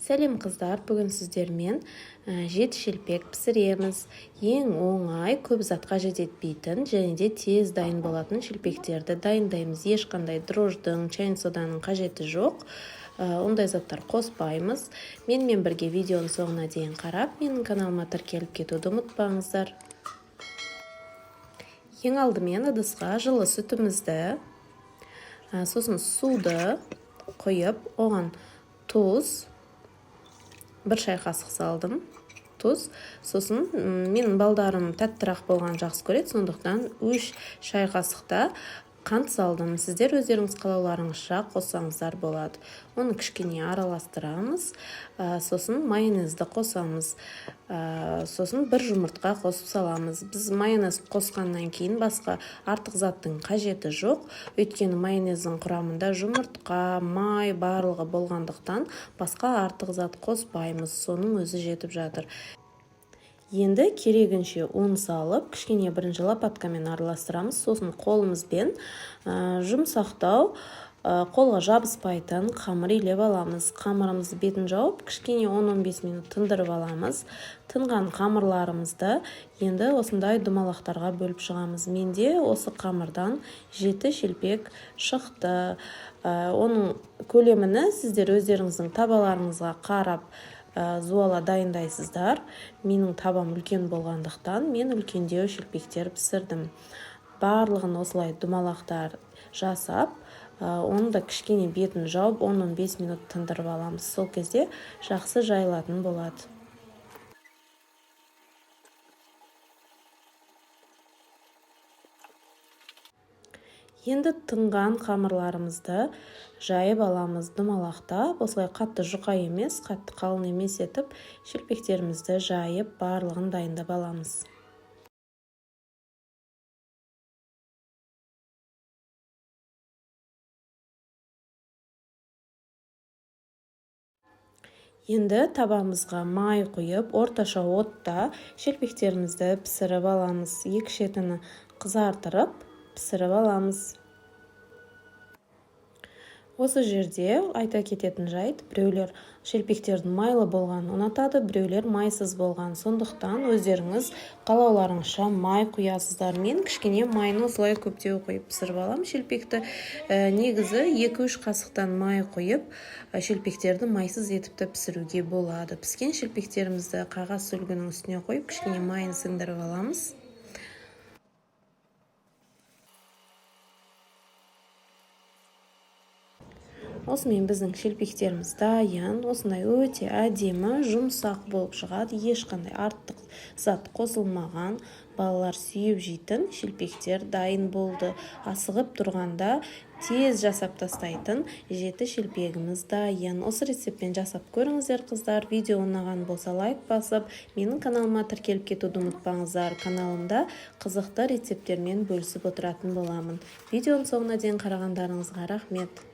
Сәлем, қыздар! Бүгін сіздермен жеті шелпек пісіреміз. Ең оңай, көп зат қажет етпейтін және де тез дайын болатын шелпектерді дайындаймыз. Ешқандай дрожждың, чайный соданың қажеті жоқ, ондай заттар қоспаймыз. Менімен бірге видеоның соңына дейін қарап, менің каналыма тіркеліп кетуді ұмытпаңыздар. Ең алдымен ыдысқа жылы сүтімізді, сосын суды құйып, оған тұз, 1 шай қасық салдым тұз. Сосын менің балдарым тәттірақ болған жақсы көреді, сондықтан 3 шай қасықта қант салдым. Сіздер өздеріңіз қалауларыңызша қоссаңыздар болады. Оны кішкене араластырамыз, сосын майонезді қосамыз, сосын 1 жұмыртқа қосып саламыз. Біз майонез қосқаннан кейін басқа артық заттың қажеті жоқ, өйткені майонездің құрамында жұмыртқа, май барлығы болғандықтан басқа артық зат қоспаймыз, соның өзі жетіп жатыр. Енді керегінше ұн салып, кішкене бірінші лопаткамен араластырамыз, сосын қолымызбен жұмсақтау, қолға жабыспайтын қамыр илеп аламыз. Қамырымызды бетін жауып, кішкене 10-15 минут тындырып аламыз. Тынған қамырларымызды енді осындай домалақтарға бөліп шығамыз. Менде осы қамырдан 7 шелпек шықты. Оның көлеміні сіздер өздеріңіздің табаларыңызға қарап зуала дайындайсыздар. Менің табам үлкен болғандықтан, мен үлкендеу шелпектер пісірдім. Барлығын осылай домалақтар жасап, оны да кішкене бетін жауып, 10-15 минут тындырып аламыз. Сол кезде жақсы жайылатын болады. Енді тынған қамырларымызды жайып аламыз домалақтап, осылай қатты жұқа емес, қатты қалың емес етіп шелпектерімізді жайып, барлығын дайындап аламыз. Енді табамызға май құйып, орташа отта шелпектерімізді пісіріп аламыз. Екі шетіні қызартырып пісіріп аламыз. Осы жерде айта кететін жайт: біреулер шелпектердің майлы болғанын ұнатады, біреулер майсыз болған. Сондықтан өздеріңіз қалауларыңызша май құясыздар. Мен кішкене майын осылай көптеу құйып пісіріп аламын шелпекті. Негізі 2-3 қасықтан май құйып, шелпектерді майсыз етіп те пісіруге болады. Піскен шелпектерімізді қағаз сүлгінің үстіне қойып, кішкене майын сіңдіріп аламыз. Осымен біздің шелпектеріміз дайын. Осындай өте әдемі, жұмсақ болып шығады. Ешқандай артық зат қосылмаған, балалар сүйіп жейтін шелпектер дайын болды. Асығып тұрғанда тез жасап тастайтын 7 шелпегіміз дайын. Осы рецептпен жасап көріңіздер, қыздар. Видео ұнаған болса, лайк басып, менің каналыма тіркеліп кетуді ұмытпаңыздар. Каналымда қызықты рецепттермен бөлісіп отыратын боламын. Видеоның соңына дейін қарағандарыңызға рахмет.